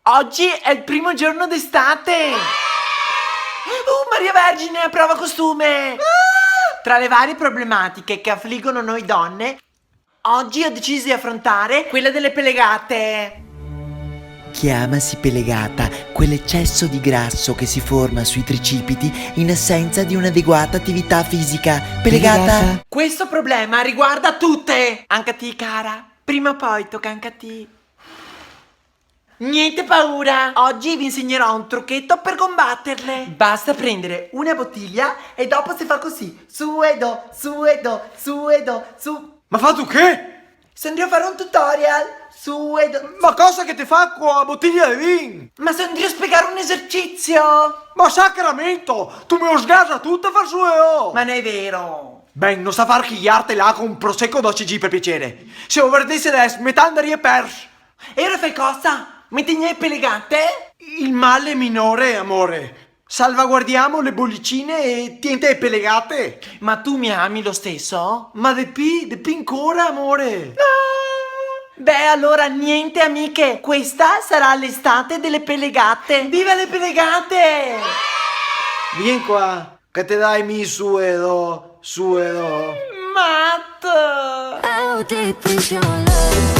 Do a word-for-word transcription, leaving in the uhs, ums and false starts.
Oggi è il primo giorno d'estate! Uh, Maria Vergine, prova costume! Tra le varie problematiche che affliggono noi donne, oggi ho deciso di affrontare quella delle pelegate. Chiamasi pelegata quell'eccesso di grasso che si forma sui tricipiti in assenza di un'adeguata attività fisica. Pelegata. Questo problema riguarda tutte! Anca ti, cara. Prima o poi tocca anca a ti. Niente paura! Oggi vi insegnerò un trucchetto per combatterle. Basta prendere una bottiglia e dopo si fa così. Su e do, su e do, su e do, su. Ma fa tu che? Son drio fare un tutorial. Su e do. Ma cosa che te fa co a botiglia de vin? Ma son drio spiegare un esercizio. Ma sacramento, tu me lo sgasa tuto a far su e do. Ma no è vero. Ben, no sta far chigliarte là co un prosecco do C G, per piacere. Se o verdese deso, metà andaria pers. E ora fai cosa? Me tegni pelegate? Il male minore, amore. Salvaguardiamo le bollicine e tiente pelegate. Ma tu mi ami lo stesso? Ma de pi, de pi ancora, amore. No. Beh, allora niente, amiche. Questa sarà l'estate delle pelegate. Viva le pelegate! Vien qua, che te dai mi su e do, su e do. Matto! How deep is your love?